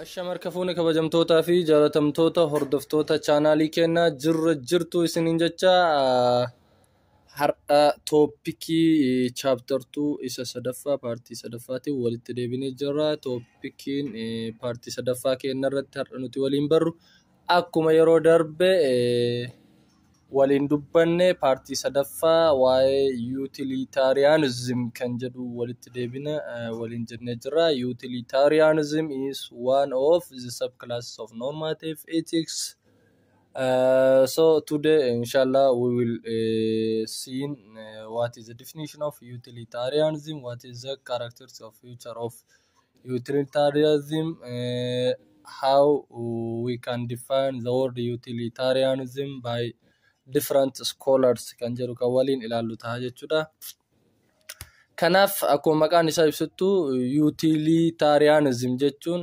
Ashama, harka fuune, kabajamtootaa fi jaalatamtoota hordoftoota chaanaalii keenyaa, jirra jirtu isiniin jecha. Har'a topicii chapter 2 isa sadaffaa, partii sadaffaatiin walitti deebinee jirra. Topiciin partii sadaffaa keenya irratti har'a nuti waliin barru, akkuma yeroo darbe waliin dubbanne, partii sadaffaa waa'ee utilitarianism kan jedhu walitti deebina waliin jennee jirra. Utilitarianism is one of the subclasses of normative ethics. So today, inshallah, we will see what is the definition of utilitarianism, what is the characteristics of feature of utilitarianism, how we can define the word utilitarianism by different scholars kan jedhu kan waliin ilaallu ta'a jechuudha. Kanaaf akkuma maqaan isaa ibsuttu, utilitarianism jechuun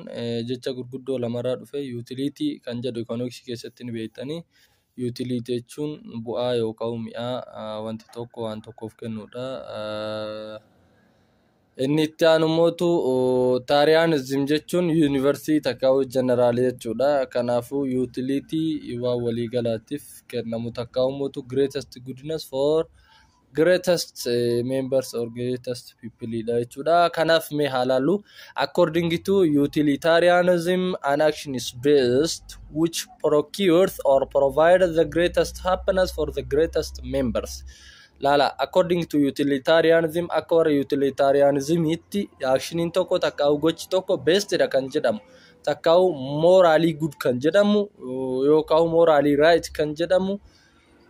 jecha gurguddoo lamarraa dhufe. Utility kan jedhu economics keessatti ni beektanii. Utility jechuun bu'aa yookaan mi'aa wanti tokko waan tokkoof kennudha. Inni itti aanu immoo tarianism jechuun universal takkaa'u general jechuudha. Kanaafuu utility waan waliigalaatiif kennamu takkaa'u immoo greatest goodness for greatest members or greatest people dha jechuudha. Kanaaf mee haa laallu. According to utilitarianism, an action is best which procures or provides the greatest happiness for the greatest members. Laala, according to utilitarianism, akka warra utilitarianismiitti, actioniin tokko takkaa'u gochi tokko bestidha kan jedhamu, takkaa'u morally good kan jedhamu yookaan morally right kan jedhamu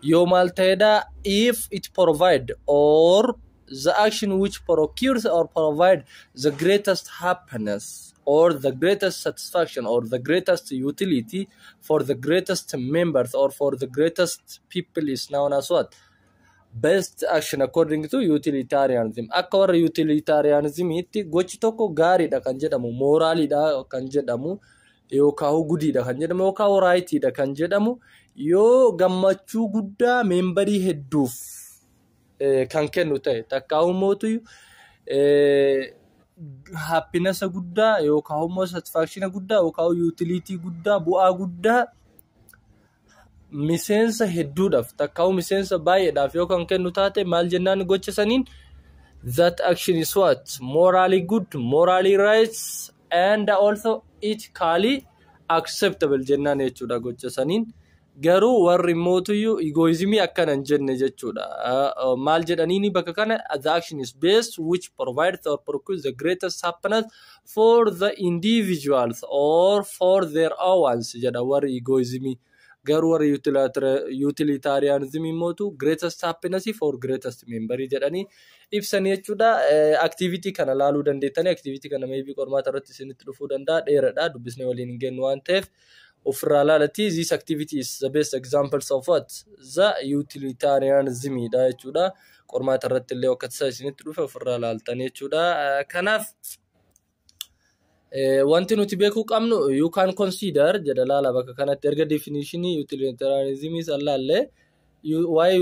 yoo maal ta'edha? If it provide or the action which procures or provide the greatest happiness or the greatest satisfaction or the greatest utility for the greatest members or for the greatest people is known as what? Best action according to utilitarianism. Akka warra utilitarianismiitti, gochi tokko gaariidha kan jedhamu, moraliidha kan jedhamu, yookaan goodiidha kan jedhamu, yookaan rightiidha kan jedhamu yoo gammachuu guddaa memberii hedduuf kan kennu ta'e, takkaa'u mootu happinessa guddaa yookaan immoo satisfactiona guddaa yookaan utility guddaa, bu'aa guddaa miseensa hedduudhaaf takkaa'u miseensa baay'eedhaaf yoo kan kennu taate, maal jennaan gocha saniin? That action is what? Morally good, morally right and also ethically acceptable jennaan jechuudha gocha saniin. Garuu warri mootuyyuu egoismii akkana hin jenne jechuudha. Maal jedhaniini bakka kana? The action is best which provides or procures the greatest happiness for the individuals or for their owns jedha warri egoismii. Garuu warri utilitarianism mootu greatest happiness for greatest member jedhanii ibsanii jechuudha. Activity kana laaluu dandeettanii. Activity kana maybe qormaata irratti isinitti dhufuu danda'a. Dheeradha, dubbisnee waliin hin gennu waan ta'eef ofirraa laalatti. This activity is the best examples of what? The utilitarianism dha jechuudha. Qormaata irratti illee akka tasaa isinitti dhufe ofirraa laaltanii jechuudha. Kanaaf wanti nuti beekuu qabnu, you can consider jedha. Laala, bakka kanatti erga definitionii utilitarianism san laallee, waa'ee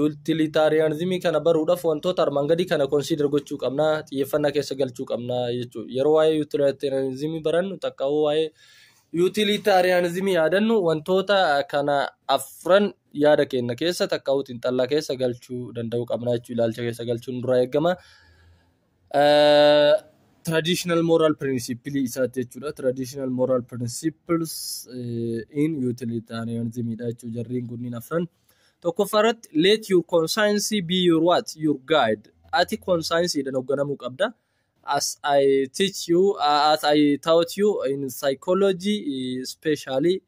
utilitarianism kana baruudhaaf wantoota armaan gadii kana consider gochuu qabna, xiyyeeffannaa keessa galchuu qabna jechuudha. Yeroo waa'ee utilitarianism barannu, takkaa'uu waa'ee utilitarianism yaadannu, wantoota kana afran yaada keenya keessa takkaa'uu xiinxallaa keessa galchuu danda'uu qabna jechuudha. Ilaalcha keessa galchuun duraa eegama. Traditional moral principle isaati jechuudha. Traditional moral principles in utilitarianism dha jechuudha jarriin kunniin afran. Tokkoffaa irratti, let your conscience be your what? Your guide. Ati conscience dhaan hoogganamuu qabda. As I teach you, as I taught you in psychology, especially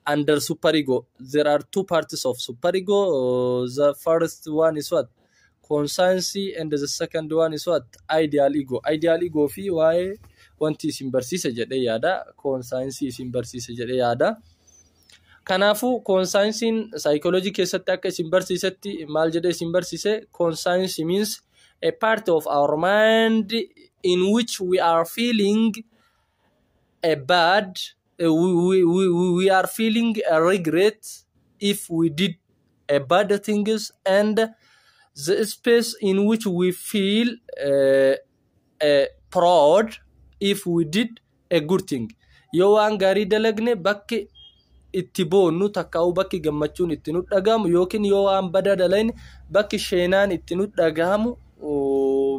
under superego, there are two parts of superego. The first one is what? Conscience, and the second one is what? Ideal ego. Ideal ego fi waa'ee wanti isin barsiise jedhee yaada. Conscience isin barsiise jedhee yaada. Kanaafuu consciencein psychology keessatti akka isin barsiisetti maal jedhee isin barsiise? Conscience means a part of our mind in which we are feeling a bad, we are feeling a regret if we did a bad things, and the space in which we feel proud if we did a good thing. Yoo waan gaarii dalagne bakki itti boonnu takkaa'u bakki gammachuun itti nu dhagahamu, yookiin yoo waan badaa dalagne bakki sheenaan itti nu dhagahamu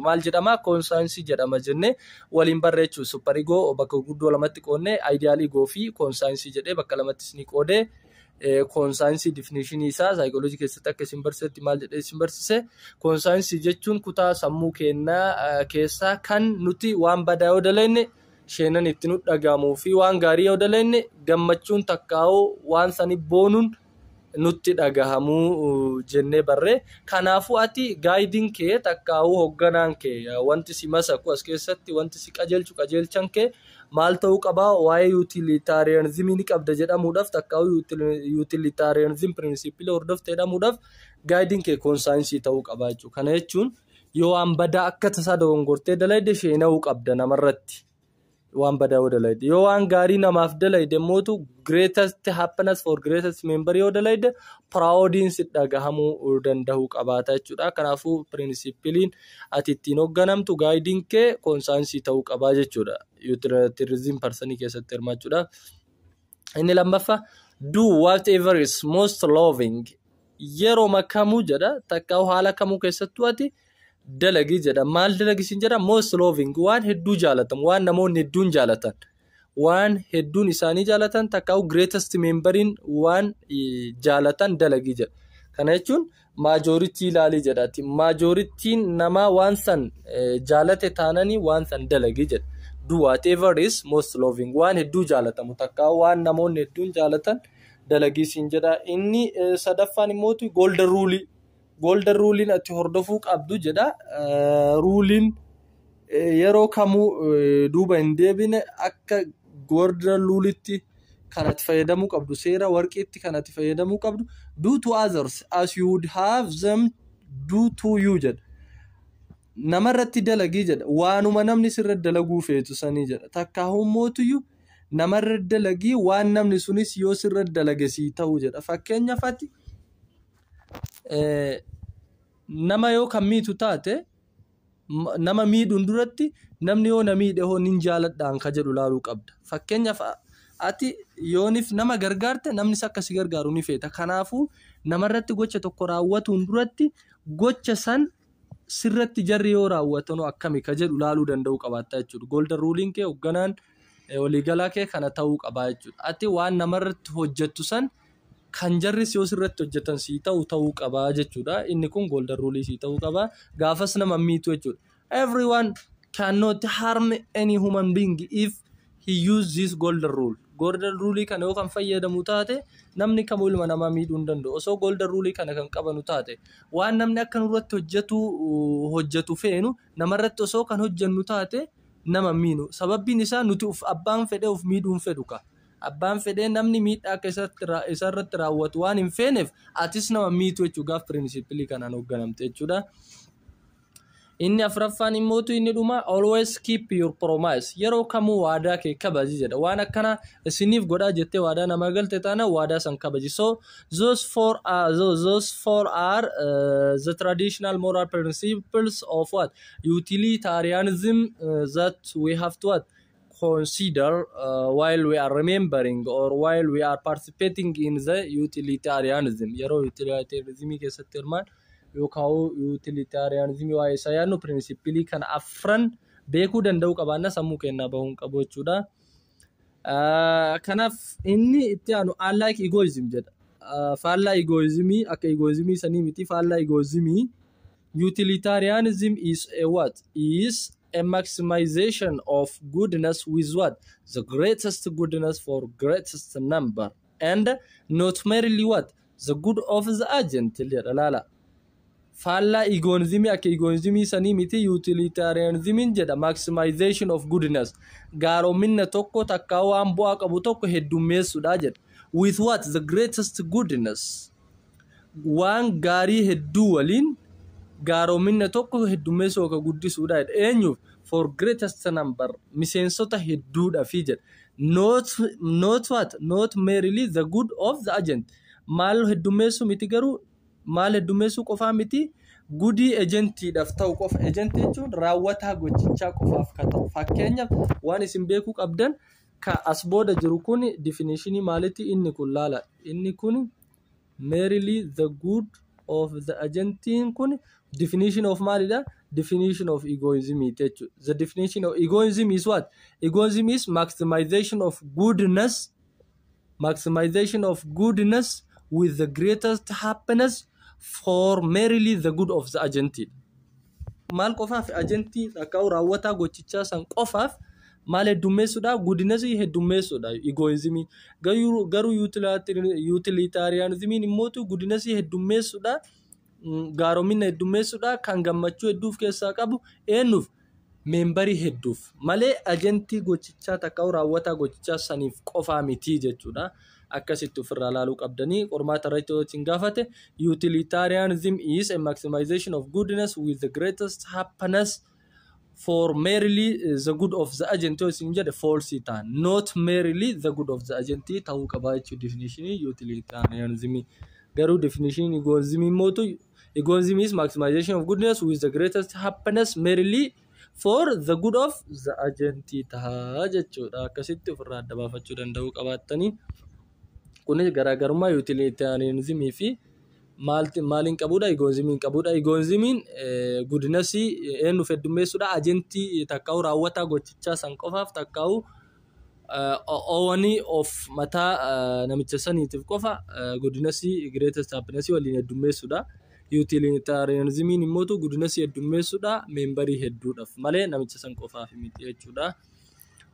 maal jedhama? Conscience jedhama jennee waliin barreechuu. Super ego bakka guddoo lamatti qoodne, ideal ego fi conscience jedhee bakka lamatti ni qoodee, conscience definition isaa saayikooloojii keessatti akka isin barsiisetti maal jedhee isin barsiise? Conscience jechuun kutaa sammuu keenyaa keessaa kan nuti waan badaa yoo dalagne sheenan itti nu dhagahamuu fi waan gaarii yoo dalagne gammachuun takkaa'uu waan sani boonuun nutti dhagahamuu jennee barree. Kanaafuu ati guideiin kee takkaa'uu hoogganaan kee, wanti si masaku as keessatti, wanti si qajeelchu, qajeelchan kee maal ta'uu qabaa? Waa'ee utilitarianismii ni qabda jedhamuudhaaf, takkaa'uu utilitarianism principle hordofte jedhamuudhaaf, guideiin kee conscience ta'uu qabaa jechuudha. Kana jechuun yoo waan badaa akka tasaa dogongortee dalayde sheena'uu qabda namarratti. Waan badaa yoo dalayde, yoo waan gaarii namaaf dalayde mootu greatest happiness for greatest member yoo dalayde proudiin si dhagahamuu danda'uu qabaata jechuudha. Kanaafuu principleiin ati ittiin hoogganamtu, guideiin kee conscience ta'uu qabaa jechuudha. Utilitarianism personii keessatti hirmaachuudhaaf. Inni lammaffaa, do whatever is most loving. Yeroo kamuu jedha, takka haala kamuu keessattuu ati dalagi jedha. Maal dalagi sin jedha? Most loving, waan hedduu jaalatamu, waan namoonni hedduun jaalatan. Waan hedduun isaanii jaalatan takka greatest memberiin waan jaalatan dalagi jedha. Kana jechuun majority ilaalii jedhaati. Majorityn namaa waan san jaalate taananii waan san dalagi jedha. Do whatever is most loving, waan hedduu jaalatamu takka waan namoonni hedduun jaalatan dalagii siin jedha. Inni sadaffaan immoo golden rule. Golden ruleiin ati hordofuu qabdu jedha. Ruleiin yeroo kamuu duuba hin deebine, akka golden ruleitti kan ati fayyadamuu qabdu, seera warqiitti kan ati fayyadamuu qabdu, do to others as you would have them do to you jedha. Namarratti dalagii jedha. Waanuma namni sirra dalaguu feetu sanii jedha. Takka hummootuyyuu namarra dalagii waan namni sunis yoo sirra dalage sii ta'u jedha. Fakkeenyaaf ati nama yoo kan miitu taate, nama miidhuun duratti namni yoo na miidhe hoo nin jaaladhaan ka jedhu laaluu qabda. Fakkeenyaaf ati yoonif nama gargaarte namnis akka si gargaaru ni feeta. Kanaafuu namarratti gocha tokko raawwatuun duratti gocha san sirratti jarri yoo raawwatan akkami ka jedhu laaluu danda'uu qabaatta jechuudha. Golden ruleiin kee, hoogganaan waliigalaa kee kana ta'uu qabaa jechuudha. Ati waan namarratti hojjettu san kan jarris yoo sirratti hojjetan sii ta'u ta'uu qabaa jechuudha. Inni kun golden rule sii ta'uu qabaa. Gaafas nama miitu jechuudha. Everyone cannot harm any human being if he use this golden rule. Golden rule kana yoo kan fayyadamu taate namni kamuu ilma namaa miidhuu hin danda'u. Osoo golden rule kana kan qabanu taate, waan namni akka nurratti hojjetu feenu namarratti osoo kan hojjennu taate nama miinu. Sababbiin isaa nuti uf abbaan fedhee uf miidhuu hin fedhu ka. Abbaan fedhee namni miidhaa akka isarratti raawwatu waan hin feeneef atis nama miitu jechuudha gaaf principle kanaan hoogganamte jechuudha. Inni afuraffaan immootu inni dhuma, always keep your promise. Yeroo kamuu waadaa kee kabaji jedha. Waan akkana isiniif godhaa jettee waadaa namaa galte taana waadaa san kabaji. So those four are the traditional moral principles of what? Utilitarianism that we have to what? Consider while we are remembering or while we are participating in the utilitarianism. Yeroo utilitarianism keessatti hirmaan yookaan utilitarianism waa'ee isaa yaadnu principle kana afran beekuu danda'uu qabaanna, sammuu keenyaa bahuu hin qabu jechuudha. Kanaaf inni itti aanu unlike egoism jedha. Faallaa egoismii, akka egoismii sanii miti, faallaa egoismii utilitarianism is a what? Is a maximization of goodness with what? The greatest goodness for greatest number and not merely what? The good of the agent jedha laala. Faallaa egoismii, akka egoismii sanii miti utilitarianismiin jedha, maximization of goodness, gaaromina tokko takkaa waan bu'aa qabu tokko heddummeessuudha jedha. With what? The greatest goodness, waan gaarii hedduu waliin gaaromina tokko heddummeessuu yookaan guddisuudha jedha. Eenyuuf? For greatest number, miseensota hedduudhaafi jedha. Not what? Not merely the good of the agent. Maal heddummeessuu miti garuu, maal heddummeessuu qofaa miti, Goodii agentiidhaaf ta'u qofa. Agentii jechuun raawwataa gochichaa qofaaf ka ta'u. Fakkeenyaaf, waan isin beekuu qabdan ka as booda jiru kun definitionii maalitti inni kun laala. Inni kun merely the good of the agentiin kun definition of maalidha? Definition of egoism jechuudha. The definition of egoism is what? Egoism is maximization of goodness with the greatest happiness for merely the good of the agent. Maal qofaaf? Agentii takka raawwataa gochichaa san qofaaf maal heddummeessuudha? Goodness heddummeessuudha egoismii. Garuu utilitarianismiin immootu goodness heddummeessuudha, gaaromina heddummeessuudha, kan gammachuu hedduu of keessaa qabu eenyuuf? Memberii hedduuf malee agentii gochichaa takka raawwataa gochichaa saniif qofaa miti jechuudha. Akkasitti ofirraa ilaaluu qabdanii qormaata irratti yoo isin gaafate, utilitarianism is a maximization of goodness with the greatest happiness for merely the good of the agent yoo isin jedhe, false ta'a. Not merely the good of the agent ta'uu qaba jechuudha definition utilitarianism. Garuu definition egoism immootu egoism is maximization of goodness with the greatest happiness merely for the good of the agent ta'a jechuudha. Akkasitti ofirraa adda baafachuu danda'uu qabaattanii. Kunis garaagarummaa utilitarianismii fi maaliin qabudha? Egoismiin qabudha. Egoismiin goodnessii eenyuuf heddummeessuudha? Agentii takkaa'u raawwataa gochichaa san qofaaf takkaa'u ownii of mataa namicha saniitiif qofa goodnessii greatest happiness waliin heddummeessuudha. Utilitarianismiin immootu goodnessii heddummeessuudha memberii hedduudhaaf malee namicha san qofaaf miti jechuudha.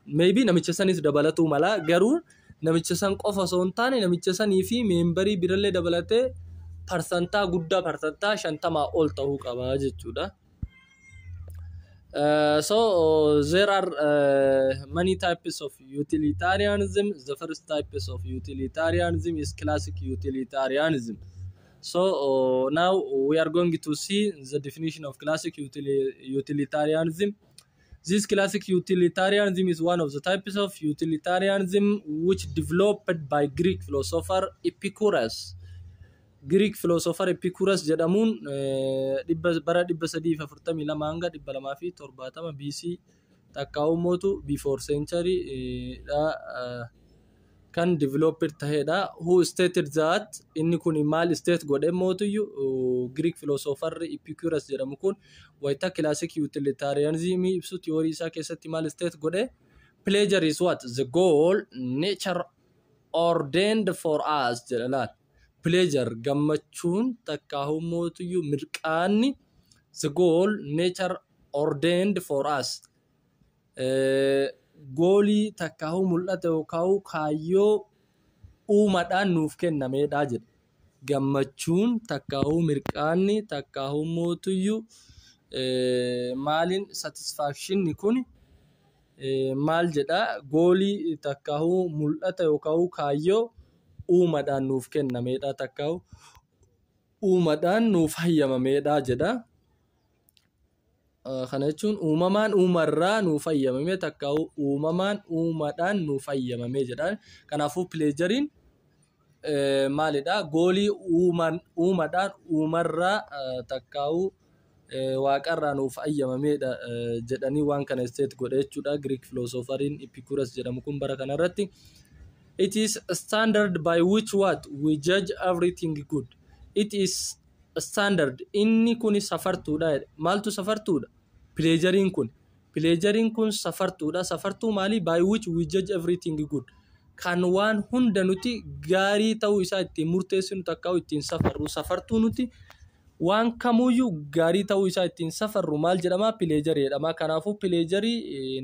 Maybe namicha sanis dabalatuu mala, garuu namicha san qofa osoo hin taane namicha sanii fi memberii birallee dabalatee parsantaa guddaa, 50% ol ta'uu qaba jechuudha. So there are many types of utilitarianism. The first type of utilitarianism is classic utilitarianism. So now we are going to see the definition of classic utilitarianism. This classic utilitarianism is one of the types of utilitarianism which developed by Greek philosopher Epicurus. Greek philosopher Epicurus jedhamuun bara 342 hanga 270 BC takkaa'u mootu before century dha kan developed tahedha. Who stated that, inni kun maal state godhe mootuyyuu, Greek philosopher Epicurus jedhamu kun wayita classic utilitarianism ibsu theory isaa keessatti maal state godhe? Pleasure is what? The goal nature ordained for us jedha laal. Pleasure, gammachuun takkaa'u mootuyyuu mirqaanni, the goal nature ordained for us, goalii takkaa'u mul'ata yookaan kaayyoo uumadhaan nuuf kennameedha jedha. Gammachuun takkaa'u mirqaanni takkaa'u mootuyyuu maaliin satisfactionni kun maal jedha? Goalii takkaa'u mul'ata yookaan kaayyoo uumadhaan nuuf kennameedha takkaa'u uumadhaan nuuf hayyamameedha jedha. Kana jechuun uumamaan uumarraa nuuf hayyamame takkaa'u uumamaan uumadhaan nuuf hayyamame jedha. Kanaafuu pleasureiin maalidha? Goalii uumadhaan uumarraa takkaa'u waaqarraa nuuf hayyamameedha jedhanii waan kana state godhe jechuudha. Greek philosopheriin Epicurus jedhamu kun bara kanarratti. It is a standard by which what we judge everything good. It is a standard. Inni kun safartuudha. Maaltu safartuudha? Pleasureiin kun. Pleasureiin kun safartuudha. Safartuu maalii? By which we judge everything good. Kan waan hunda nuti gaarii ta'uu isaa ittiin murteessinu takka ittiin safarru. Safartuu nuti waan kamuyyuu gaarii ta'uu isaa ittiin safarru maal jedhama? Pleasureii jedhama. Kanaafuu pleasureii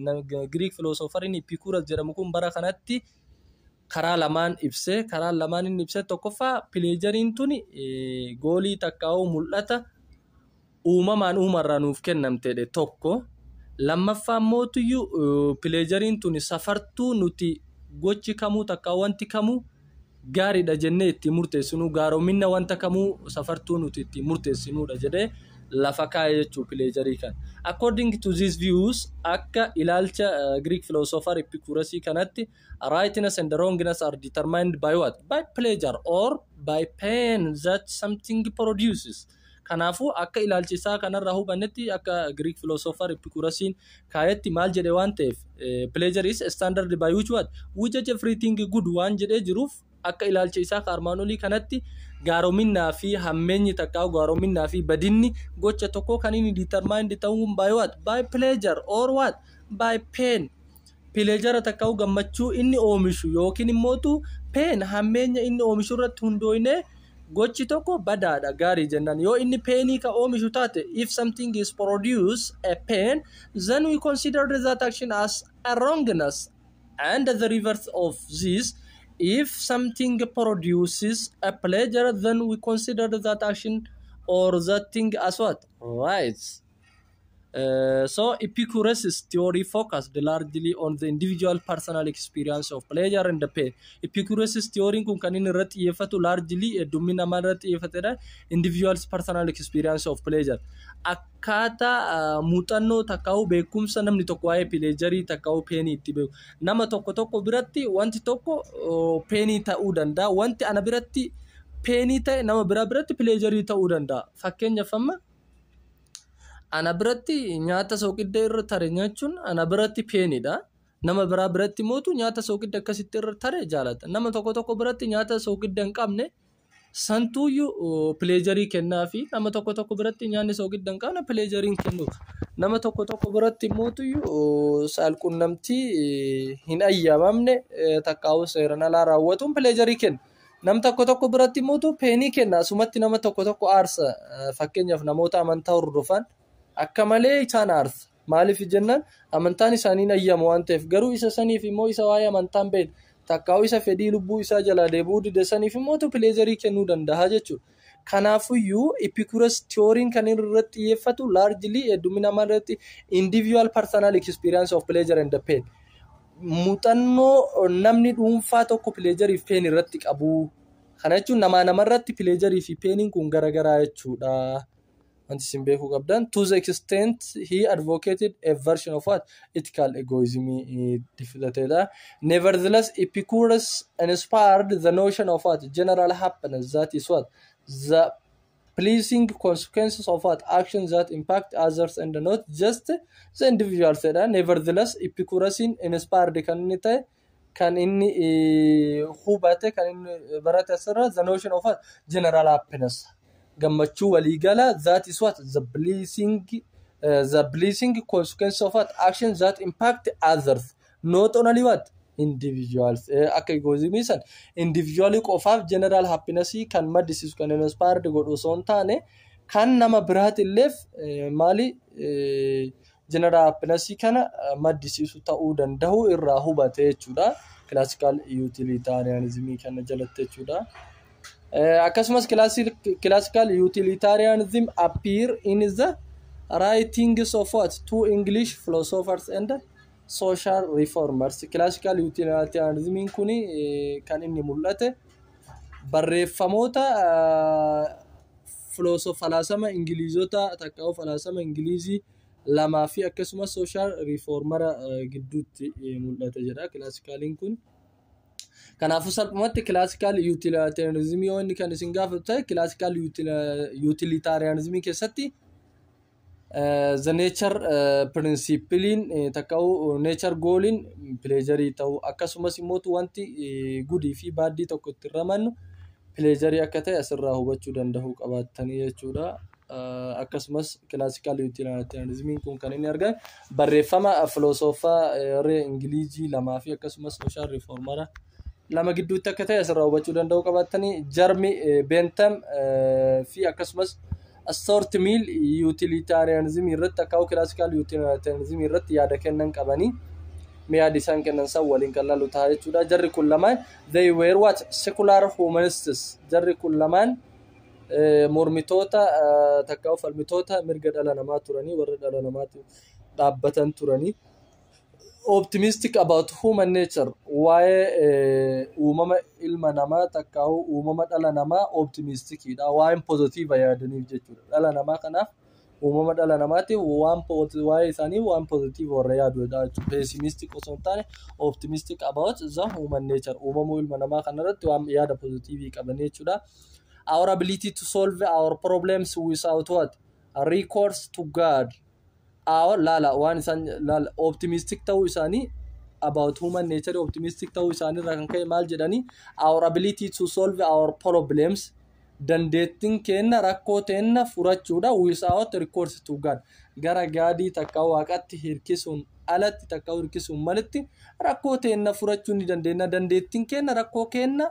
Greek philosopheriin Epicurus jedhamu kun bara kanatti karaa lamaan ibsee, karaa lamaan inni ibsee, tokkoffaa pleasureiin tuni goalii takkaa'uu mul'ata uumamaan uumarraa nuuf kennamtedha tokko. Lammaffaa mootuyyuu pleasureiin tuni safartuu nuti gochi kamuu takkaa wanti kamuu gaariidha jennee ittiin murteessinu, gaaromina wanta kamuu safartuu nuti ittiin murteessinudha jedhee lafa kaa'e jechuu pleasureii kana. According to these views, akka ilaalcha Greek philosopher Epicurus kanatti, rightness and wrongness are determined by what? By pleasure or by pain that something produces. Kanaafuu akka ilaalcha isaa kanarraa hubannetti, akka Greek philosopher Epicurasiin kaayetti maal jedhe waan ta'eef, pleasure is standard by which what we judge everything good waan jedhee jiruuf, akka ilaalcha isaa armaan olii kanatti gaarominnaa fi hammeenyi takkaa gaarominnaa fi badinni gocha tokko kan inni determined ta'uun by what? By pleasure or what? By pain. Pleasure takkaa gammachuu inni oomishu yookiin immootu pain, hammeenya inni oomishu irratti hundooyne gochi tokko badaadha, gaarii jennaan. Yoo inni painii ka oomishu taate, if something is produce a pain, then we consider that action as a wrongness, and the reverse of this, if something produces a pleasure, then we consider that action or that thing as what? Right. So Epicurus' theory focused largely on the individual personal experience of pleasure and pain. Epicurus' theory kun kan inni irratti xiyyeeffatu, largely, heddummina namaa irratti xiyyeeffatedha. Individual's personal experience of pleasure. Akkaataa muuxannoo takkaa'u beekumsa namni tokko waa'ee pleasurii takkaa'u painii itti beeku. Nama tokko tokko biratti wanti tokko painii ta'uu danda'a. Wanti ana biratti painii ta'e nama biraa biratti pleasurii ta'uu danda'a. Fakkeenyaaf, amma ana biratti nyaata soqidda irra tare nyaachuun ana biratti painiidha. Nama biraa biratti mootu nyaata soqidda akkasitti irra tare jaalata. Nama tokko tokko biratti nyaata soqidda hin qabne santuuyyuu pleasurii kennaa fi nama tokko tokko biratti nyaanni soqidda hin qabne pleasurii hin kennuuf. Nama tokko tokko biratti mootuyyuu saalqunnamtii hin ayyamamne takkaa'uu seeraan alaa raawwatuun pleasurii kenna. Nam tokko tokko biratti mootu painii kenna. Asumatti nama tokko tokko aarsa. Fakkeenyaaf, namoota amantaa hordofan akka malee isaan aarsa. Maaliif jennaan, amantaan isaanii hin ayyamu waan ta'eef. Garuu isa saniif immoo, isa waa'ee amantaan beekne takkaa'uu isa fedhii lubbuu isaa jalaa deebi'uu dide saniif immoo pleasurii kennuu danda'a jechuudha. Kanaafuyyuu Epicurus theoryin kan inni irratti xiyyeeffatu largely, heddumina irratti, individual personal experience of pleasure and pain. Muuxannoo namni dhuunfaa tokko pleasurii fi pain irratti qabu. Kana jechuun namaa namarratti pleasurii fi painiin kun garagaraa jechuudha. Wanti isin beekuu qabdan, to the extent he advocated a version of what? Ethical egoism filateedha. Nevertheless, Epicurus inspired the notion of what? General happiness, that is what? The pleasing consequences of what? Actions that impact others and not just the individuals jedha. Nevertheless, Epicurus inspired kan inni ta'e, kan inni hubate, kan inni barate asirra, the notion of what? General happiness, gammachuu waliigala, that is what? The pleasing consequence of what? Actions that impact others, not only what? Individuals. Akka egoismii san individualii qofaaf general happiness kan maddisiisu, kan inspired godhu osoo hin taane, kan nama biraatiilleef maali, general happiness kana maddisiisu ta'uu danda'u irraa hubate jechuudha. Classical utilitarianism kana jalatti jechuudha. Akkasumas classical utilitarianism appear in the writings of what? Two English philosophers and social reformers. Classical utilitarianism kun kan inni mul'ate barreeffamoota falaasama Ingiliizota takka falaasama Ingilizii lamaa fi akkasumas social reformera gidduutti mul'ate jedha classicaliin kun. Kanaafuu salphumatti classical utilitarianism yoo inni kan isin gaafatu ta'e, classical utilitarianism keessatti the nature principleiin takka'u nature goaliin pleasurii ta'u, akkasumas immoo wanti goodii fi badii tokko itti ramannu pleasurii akka ta'e asirraa hubachuu danda'uu qabaattanii jechuudha. Akkasumas classical utilitarianismiin kun kan inni argame barreeffama philosopher Ingilizii lamaa fi akkasumas social reformera lama gidduutti akka ta'e asirraa hubachuu danda'uu qabaattanii. Jeremy Bentham fi akkasumas Stuart Mill utilitarianism irratti akka classical utilitarianism irratti yaada kennan qabanii, yaada isaan kennan san waliin kan laalu ta'a jechuudha. Jarri kun lamaan, they were what? Secular humanists. Jarri kun lamaan mormitoota takka falmitoota mirga dhala namaa turanii, warra dhala namaatiif dhaabbatan turanii. Optimistic about human nature, waa'ee uumama ilma namaa takka uumama dhala namaa optimisticiidha. Waa'een positive yaadaniif jechuudha. Dhala namaa kanaaf, uumama dhala namaatiif, waan waa'ee isaanii waan positive warra yaadudha jechuudha. Pessimistic osoo hin taane, optimistic about the human nature, uumamuu ilma namaa kanarratti waan yaada positive qaban jechuudha. Our ability to solve our problems without what? Recourse to God. Our laala, waan isaan laala, optimistic ta'uu isaanii, about human nature optimistic ta'uu isaanii irraa kan ka'e maal jedhanii? Our ability to solve our problems, dandeettiin kenna rakkoo teenna furachuudha, without recourse to God, gara Godii takka Waaqatti hirkisuun alatti takka hirkisuun malitti rakkoo teenna furachuu ni dandeenya. Dandeettiin kenna rakkoo kenna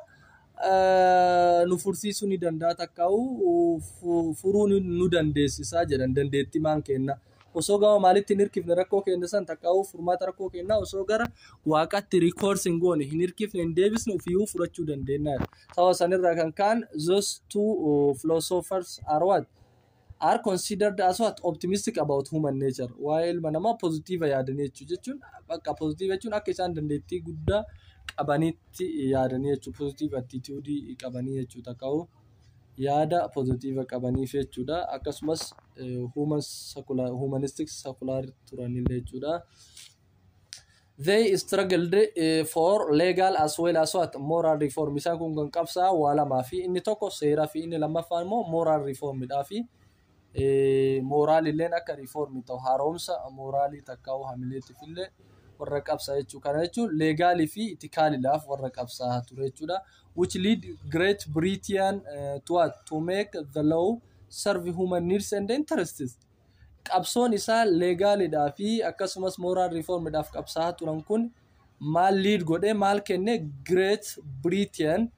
nu fursiisuu ni danda'a, takka furuu nu dandeessisaa jedhan. Dandeettii maan kenna osoo gama maalitti hin hirkifne, rakkoo keenya san takkaa'uu furmaata rakkoo keenyaa osoo gara Waaqatti recourse hin goone, hin hirkifne, hin deebisne, ofiiyyuu furachuu dandeenya. Sababa sanirraa kan ka'an those two philosophers are what? Are considered as what? Optimistic about human nature. Waa'ee ilma namaa positive yaadanii jechuudha. Jechuun bakka positive jechuun akka isaan dandeettii guddaa qabanitti yaadanii jechuudha. Positive attitude qabanii jechuudha. Takkaa'uu yaada positive qabaniif jechuudha. Akkasumas humanistic secular turanillee jechuudha. They struggled for legal as well as what? Moral reform. Isaan kun kan qabsaa waa lamaa fi inni tokko seeraa fi inni lammaffaan immoo moral reformidhaa fi moralilleen akka reform ta'u, haaromsa moralii takkaa'uu hamileetiif illee warra qabsaa jechuudha. Kana jechuun legalii fi ethicaliidhaaf warra qabsaa ture jechuudha. Which lead Great Britain to what? To make the law serve human needs and interests. Qabsoon isaa legalidhaa fi akkasumas moral reformidhaaf qabsaa turan kun maal lead godhee, maal kenne? Great Britain,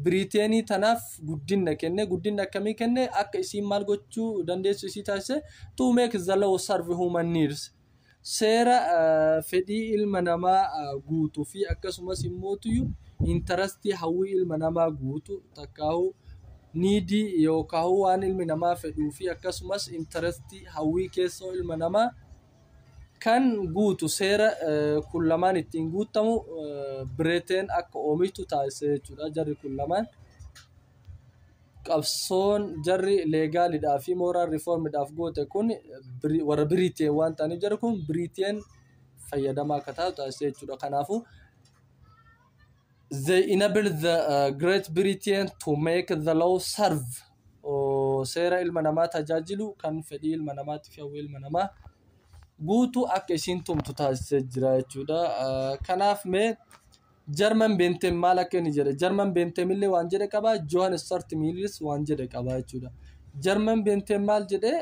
Biriiteenii tanaaf guddina kenne. Guddina akkamii kenne? Akka isiin maal gochuu dandeessu isii taasise? To make the law serve human needs, seera fedhii ilma namaa guutuu fi akkasumas immootuyyuu interestii, hawwii ilma namaa guutu, takkaa'uu needii yookaan waan ilmi namaa fedhuu fi akkasumas interestii, hawwii keessoo ilma namaa kan guutu, seera kun lamaan ittiin guutamu Biriteen akka oomishtu taasise jechuudha. Jarri kun lamaan qabsoon jarri legalidhaa fi moral reformidhaaf goote kun warra Biriteen waan ta'aniif jarri kun Biriteen fayyadamaa akka taatu taasise jechuudha. Kanaafuu they enable the Great Britain to make the law serve, seera ilma namaa tajaajilu kan fedhii ilma namaatiif fi hawwii ilma namaa guutuu akka isiin tumtu taasisee jira jechuudha. Kanaaf mee Jeremy Bentham maal akka inni jedhe? Jeremy Bentham illee waan jedhe qaba. John Stuart Mills waan jedhe qaba jechuudha. Jeremy Bentham maal jedhe?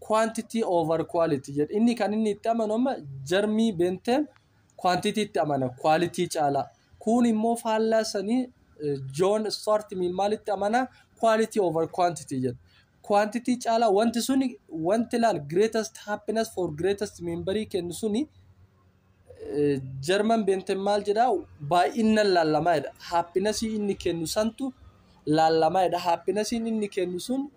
Quantity over quality jedhe. Inni kan inni itti amanu amma Jeremy Bentham quantity itti amana quality caalaa. Kun immoo faallaa sanii John Stuart Mill maalitti amana? Quality over quantity jedha. Quantity caalaa wanti suni, wanti laal greatest happiness for greatest memberii kennu suni, Jeremy Bentham maal jedhaa? Baay'inaan laallamaa jedha. Happinessii inni kennu santu laallamaa jedha. Happinessiin inni kennu sun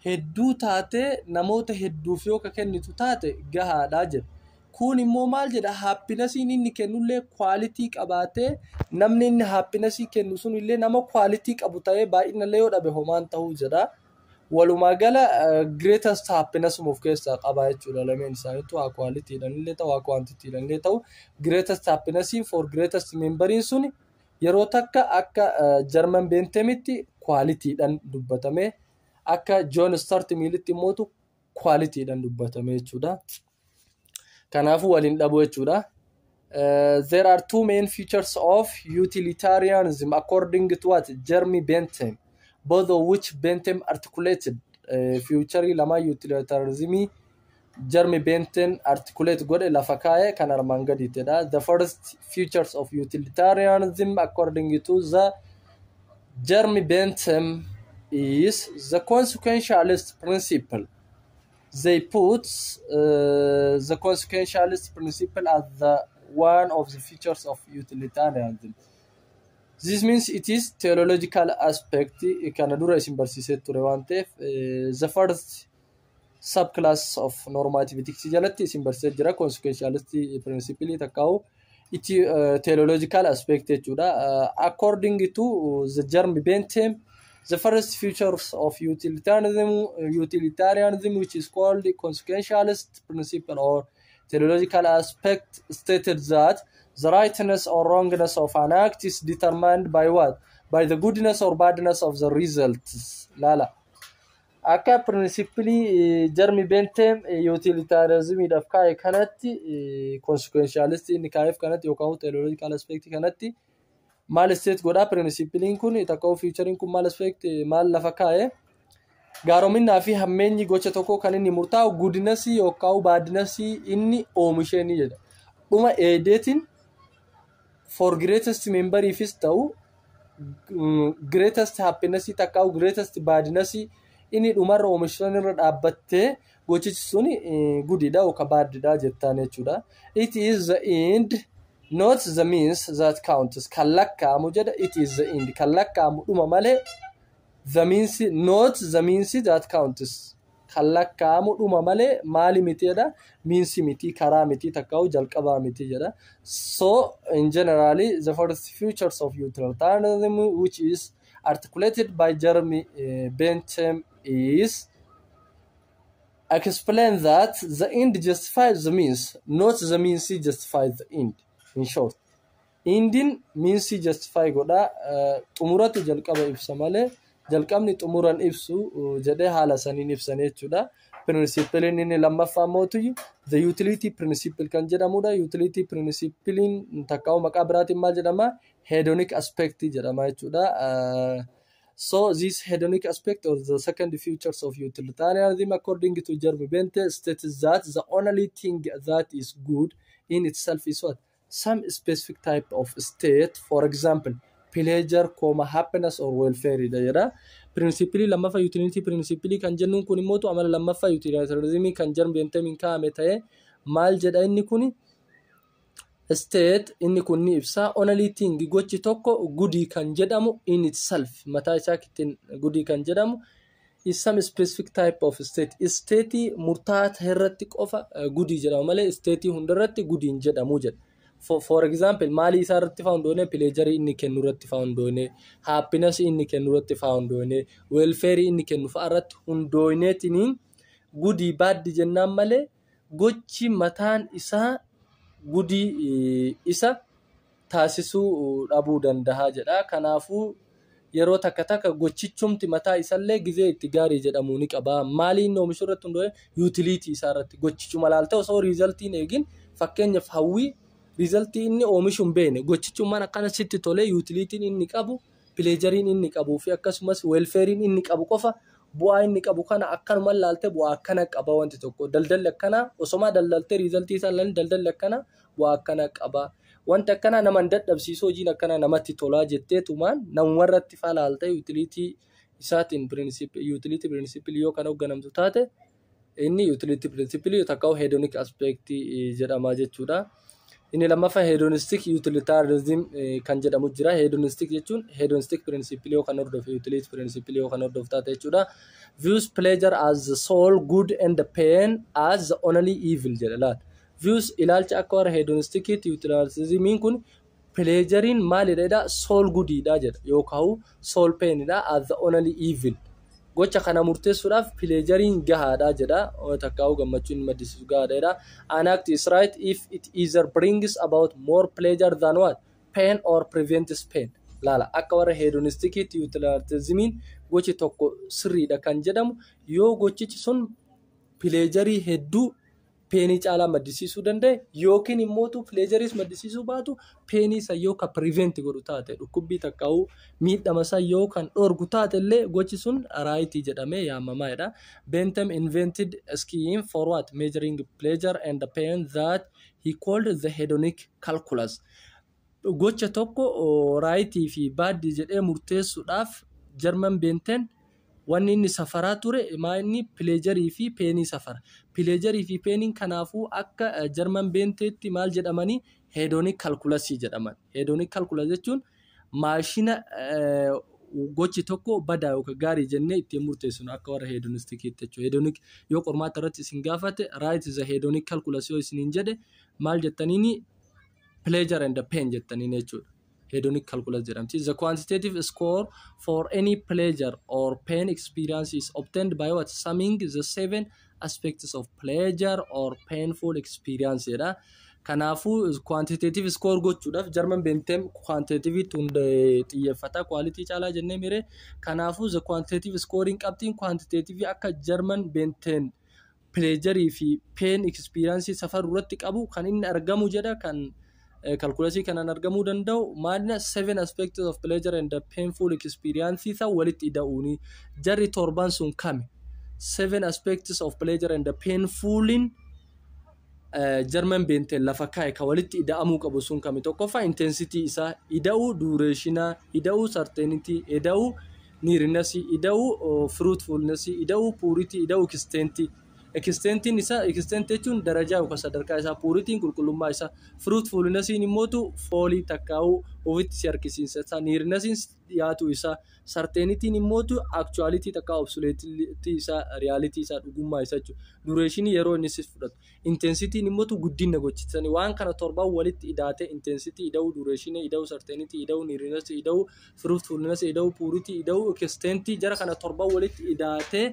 hedduu taatee namoota hedduuf yoo ka kennitu taate gahaadha jedha. Kun immoo maal jedha? Happinessiin inni kennullee quality qabaatee, namni inni happinessii kennu sun illee nama quality qabu ta'ee baay'inallee yoo dhabe homaan ta'uu jedha. Walumaa gala greatest happiness of keessaa qaba jechuudha. Lameen isaaniitu haa qualitydhaan illee ta'u, haa quantitydhaan illee ta'u, greatest happiness for greatest memberiin sun yeroo takka akka Jeremy Benthamitti qualitydhaan dubbatame, akka John Stuart Millitti immootu qualitydhaan dubbatame jechuudha. Kanaafuu waliin dhabu jechuudha. There are two main features of utilitarianism according to what? Jeremy Bentham, both of which Bentham articulated. Feature lama utilitarianism Jeremy Bentham articulate godhe, lafa kaa'e, kan armaan gadiittidha. The first features of utilitarianism according to the Jeremy Bentham is the consequentialist principle. They put the consequentialist principle as the one of the features of utilitarianism. This means it is teleological aspect kana dura isin barsiisee ture waan ta'eef the first subclass of normative ethics jalatti isin barsiisee jira, consequentialist principle takkaa'u itti teleological aspect jechuudha. According to the Jeremy Bentham, the first features of utilitarianism, which is called the consequentialist principle or teleological aspect, stated that the rightness or wrongness of an act is determined by what? by the goodness or badness of the results. Laala. Akka principle Jeremy Bentham utilitarianismiidhaaf kaa'e kanatti, consequentialist inni kaa'eef kanatti yookaan teleological aspect kanatti maal state godhaa? Principleiin kun takka featureiin kun maal aspect maal lafa kaa'e? Gaarominnaa fi hammeenyi gocha tokko kan inni murtaa'u goodnessii yookaan badnessii inni oomishee ni jedha. Dhuma eedeetiin for greatest memberiifis ta'u greatest happinessii takka greatest badnessii inni dhumarra oomishan irra dhaabbattee gochichi sun goodiidha yookaan badiidha jettaan jechuudha. It is the end, not the means, that counts. Kan lakkaa'amu jedha, it is the end, kan lakkaa'amu dhuma malee, the means, not the means that counts. Kan lakkaa'amu dhuma malee maali miti jedha? Means miti, karaa miti, takkaa'u jalqabaa miti jedha. So in generally, the first features of utilitarianism which is articulated by Jeremy Bentham is explain that the end justifies the means, not the means justifies the end. In short, endiin means justify godha, xumuratu jalqaba ibsa malee jalqabni xumuran ibsu jedhee haala saniin ibsan jechuudha. Principleiin inni lammaffaa mootu the utility principle kan jedhamudha. Utility principleiin takkaa'u maqaa biraatiin maal jedhama? Hedonic aspect jedhama jechuudha. So this hedonic aspect or the second features of utilitarianism according to Jeremy Bentham states that the only thing that is good in itself is what? Some specific type of state, for example, pleasure, comma, happiness or welfare jedha. Principle lammaffaa utility principle kan jennuun kun immoo amala lammaffaa utilitarianism kan Jeremy Benthamiin kaa'ame ta'ee maal jedha inni kuni? State inni kun ni ibsa only thing, gochi tokko goodii kan jedhamu in itself, mataa isaa ittiin goodii kan jedhamu, is some specific type of state, state murtaa'aa ta'e irratti qofa goodii jedhama malee state hundarratti goodiin jedhamu jedha. For example, maalii isaa irratti found pleasure inni kennu irratti found, happiness inni kennu irratti found, welfare inni kennu fa'a irratti hundoofneetiniin goodii badii jennaan malee gochi mataan isaa goodii isa taasisuu dhabuu danda'a jedha. Kanaafuu yeroo takka takka gochichumti mataa isallee gizee itti gaarii jedhamuu ni qaba. Maalii inni oomishu irratti hundoofne? Utility isaa irratti. Gochichuma laaltee osoo resultiin eegin, fakkeenyaaf hawwii, resultii inni oomishu hin beekne, gochichummaan akkana sitti tolee utilityn inni qabu, pleasureiin inni qabuu fi akkasumas welfareiin inni qabu qofa, bu'aa inni qabu kana akkanuma laaltee bu'aa akkana qaba wanti tokko, daldalli akkanaa osomaa daldaltee resultii isaa ilaalanii daldalli akkanaa bu'aa akkana qaba. Wanti akkanaa nama hin dadhabsiisu, hojiin akkanaa namatti tolaa jetteetumaan namumarratti faa laaltee utility isaatiin utility principle yoo kan hoogganamtu taate inni utility principle takka hedonic aspect jedhama jechuudha. Inni lammaffaa hedonistic utilitarianism kan jedhamu jira. Hedonistic jechuun hedonistic principle yoo kan hordofe, utility principle yoo kan hordofu taate jechuudha. Views pleasure as the sole good and the pain as the only evil jedha laal. Views ilaalcha akka warra hedonisticiitti utilitarianismiin kun pleasureiin maalidha jedha? Sole goodidha jedha yookaan sole painidha as the only evil. Gocha kana murteessuudhaaf pleasureiin gahaadha jedha, takkaa'uu gammachuun maddisiisu gahaadha jedha. An act is right if it either brings about more pleasure than what? Pain or prevents pain. Laala, akka warra hedonisticiitti utilitarianismiin gochi tokko sirriidha kan jedhamu yoo gochichi sun pleasureii hedduu painii caalaa maddisiisuu danda'e yookiin immootu pleasureiis maddisiisuu baatu painii isa yoo kan prevent godhu taate, dhukkubbii takkaa'uu miidhama isaa yoo kan dhorgu taate illee gochi sun rightii jedhamee yaamamaadha. Bentham invented a scheme for what? Measuring pleasure and the pain that he called the hedonic calculus. Gocha tokko rightii fi badii jedhee murteessuudhaaf Jeremy Bentham wanni inni safaraa ture maa inni? Pleasureii fi painii safara. Pleasureii fi painiin kanaafuu akka Jeremy Benthamitti maal jedhamanii? Hedonic calculusii jedhaman. Hedonic calculus jechuun maashina gochi tokko badaa yookaan gaarii jennee ittiin murteessinu akka warra hedonisticiitti jechuudha. Hedonic yoo qormaata irratti isin gaafate, "Write the hedonic calculus" yoo isiniin jedhe, maal jettaniini? Pleasure and pain jettaniin jechuudha. Hedonic calculus jedhamti. The quantitative score for any pleasure or pain experience is obtained by what? Summing the seven aspects of pleasure or painful experience jedha. Kanaafuu quantitative score gochuudhaaf Jeremy Bentham quantitative xiyyeeffata quality caalaa jennee miree. Kanaafuu the quantitative scoring, qabxiin quantitative akka Jeremy Bentham pleasure fi pain experience safaruu irratti qabu kan inni argamu jedha, kan calculusii kanaan argamuu danda'u maalina? Seven aspects of pleasure and the painful experience isa walitti ida'uuni. Jarri torban sun kami? Seven aspects of pleasure and the painfulin Jeremy Bentham lafa kaa'e kan walitti ida'amuu qabu sun kami? Tokkoffaa intensity isaa, ida'uu durationaa, ida'uu certainty, ida'uu nearness, ida'uu fruitfulness, ida'uu purity, ida'uu extent. Extentiin isaa, extent jechuun darajaa yookaan sadarkaa isaa, purityn qulqullummaa isaa, fruitfulnessiin immootu foolii takkaa'uu ofitti si harkisiisa isaa, nearnessiin dhiyaatu isaa, certaintyn immootu actuality takkaa absolutity isaa, reality isaa, dhugummaa isaa jechuudha. Durationii yeroo inni si fudhatu. Intensityn immootu guddina gochiisanii. Waan kana torban walitti idaatee, intensity ida'uu durationii, ida'uu certainty, ida'uu nearness, ida'uu fruitfulness, ida'uu purity, ida'uu extent, jara kana torban walitti idaatee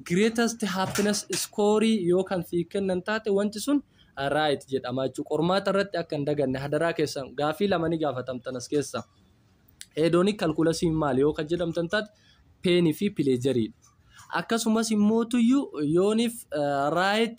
greatest happiness score yoo kan sii kennan taate, wanti sun right jedhama jechuudha. Qormaata irratti akka hin daganne hadaraa keessan, gaafii lama ni gaafatamtan as keessa. Hedonic calculusiin maali yoo kan jedhamtan taate, painii fi pleasureiidha. Akkasumas immootuyyuu yooniif write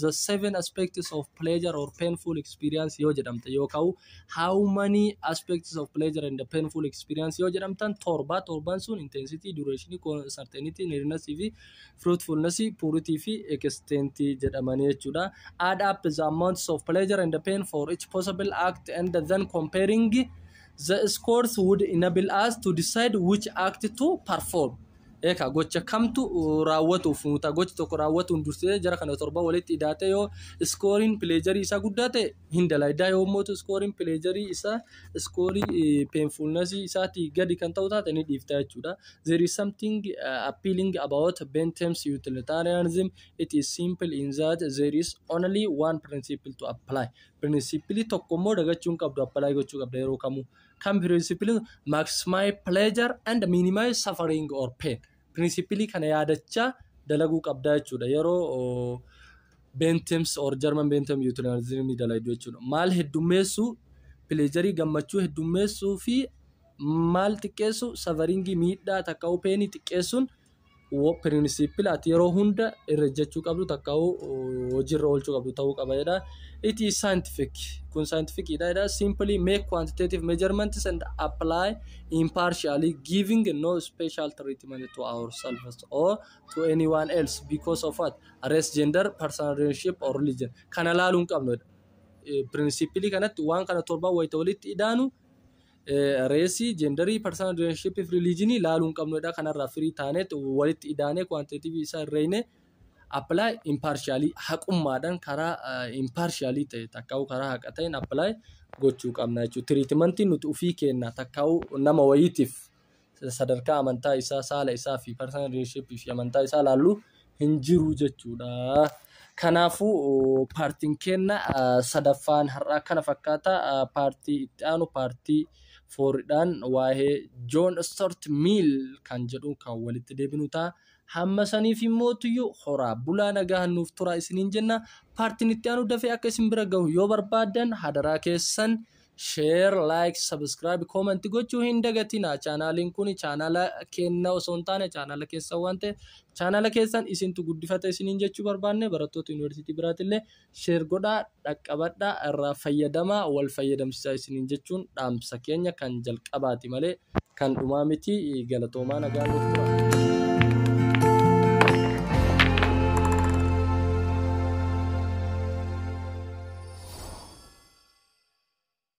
the seven aspects of pleasure or painful experience yoo jedhamte, yookaan how many aspects of pleasure and the painful experience yoo jedhamtan, torba. Torban sun intensity, duration, certainty, nearness fi fruitfulness, purity fi extent jedhamanii jechuudha. Add up the amounts of pleasure and the pain for each possible act and then comparing the scores would enable us to decide which act to perform. Egaa gocha kamtu raawwatuuf nuta? Gochi tokko raawwatuun dursee jara kana torba walitti idaate yoo scoreiin pleasureii isaa guddaa ta'e hin dalagdaa, yoo immoo scoreiin pleasureii isaa scoreii painfulnessii isaatii gadi kan ta'u taate, ni dhiifta jechuudha. There is something appealing about Bentham's utilitarianism. It is simple in that there is only one principle to apply. Principle tokko immoo dagachuu hin qabdu, apply gochuu qabda yeroo kamuu. Kan principle maximize pleasure and minimize suffering or pain. Principle kana yaadachaa dalaguu qabda jechuudha. Yeroo Bentham's or Jeremy Bentham utilitarianism dalagdu jechuudha. Maal heddummeessuu? Pleasureii, gammachuu heddummeessuu fi maal xiqqeessu? Sufferingii, miidhaa takka painii xiqqeessuun principle ati yeroo hunda irra jechuu qabdu takka hojiirra oolchuu qabdu ta'uu qaba jedha. It is scientific. Kun scientific dha jedha. Simply make quantitative measurements and apply impartially, giving no special treatment to ourselves or to anyone else because of what? Race, gender, personal relationship or religion. Kana laaluu hin qabnu. Principle kanatti waan kana torban wayita walitti idaanu raceii, genderii, personal relationship fi religionii laaluu hin qabnudha. Kanarraa firii taaneet walitti idaanee quantitative isaa herreeynee apply impartially, haqummaadhaan, karaa impartially ta'e takkaa'u karaa haqa ta'een apply gochuu qabna jechuudha. Treatmentiin nuti ofii kenna takkaa'u nama wayiitiif sadarkaa amantaa isaa, saala isaa fi personal relationship fi amantaa isaa laallu hin jiru jechuudha. Kanaafuu partiin kenna sadaffaan har'aa kana fakkaata. Partii itti aanu, part fouriidhaan, waa'ee John Stuart Mill kan jedhu kan walitti deebinu ta'a. Hamma saniif immoo horaa bulaa, nagaa nuuf tura isiniin jenna. Partiin itti aanu dafee akka isin bira gahu yoo barbaaddan, hadaraa keessan share, like, subscribe, comment gochuu hin dagatina. Channeliin kun channela kenna osoo hin taane channela keessan waan ta'eef, channela keessan isintu guddifata isiniin jechuu barbaanne. Barattoota yuunivarsiitii biraatillee share godhaa, dhaqqabadhaa, irraa fayyadamaa, wal fayyadamsiisaa isiniin jechuun dhaamsa keenya kan jalqabaati malee kan dhumaa miti. Galatoomaa, nagaa nuuf tura.